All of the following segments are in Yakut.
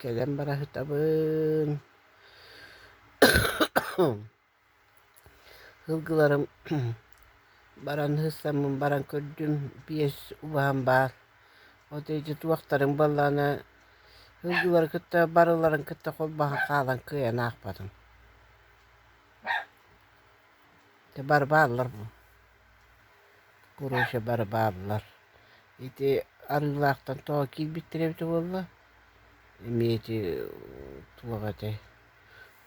Кэлэн бара сытабын. Сылгыларым баран сыстаммын баран көрдүм, биэс убаһам баар. От ити туохтарын буоллаҕына сылгылары кытта барыларын кытта холбоһон хаалан кыайан аахпатым. Дьэ бары бааллар бу. Короче бары бааллар. Ити Арыылаахтан тоҕо киирбиттэрэ эбитэ буолла? Эмиэ ити туох этэй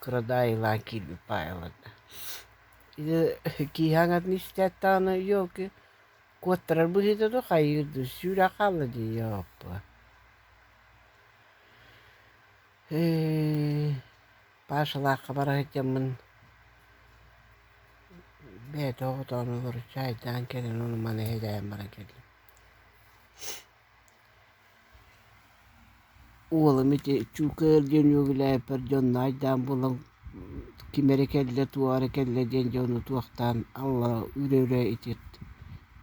кырадаайылаан киирбит баайаларда. Ити киһи аҥарын истээт даҕаны ёлки куоттарар быһыыта дуу хайыыр дуу сүүрэ хаалла дии ёоппа. Ээ Пашалаахха бара сылдьаммын бэйэтэ оҕотоон олору чаайдаан кэлэн ону-маны иһэлээн баран кэллим. Уолум ити Чуукаар диэн үөгүлээбиппэр дьонно айдаан буолан ким эрэ кэллэ, туох эрэ кэллэ диэн дьону туохтаан аллара үрэ-үрэ ити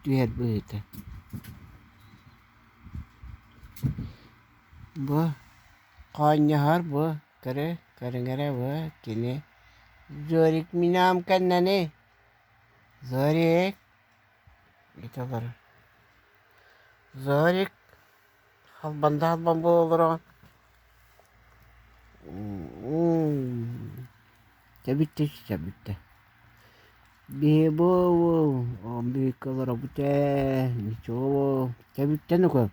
түһэр быһыыта. Бу хоонньоһор бу көрө көрүҥэрэ бу кини Жорик минаам кэннэни Жорик ити олорор Жорик халбан да халбан буола олороҕун Чэ бүттэ чэ бүттэ Биһи бу биһикки олоробут ээ ничего чэ бүттэ ну-ка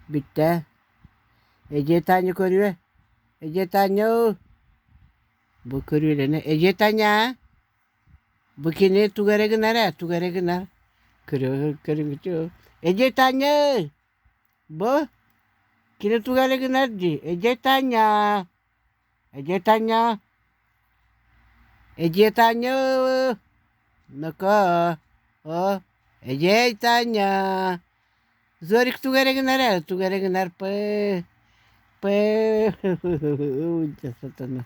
Бүттэ Эдьиэй Таня көрүө Эдьиэй Таня бу көрүөлэнэ Эдьиэй Таня бу кини тугу эрэ гынар ээ тугу эрэ гынар көрүө көрүҥүтү Эдьиэй Таня бу кини тугу эрэ гынар дии Эдьиэй Таня Эдьиэй Таня Эдьиэй Таня Ноко о Эдьиэй Таня Зорик тугу эрэ гынар ээ тугу эрэ гынар п п сатана.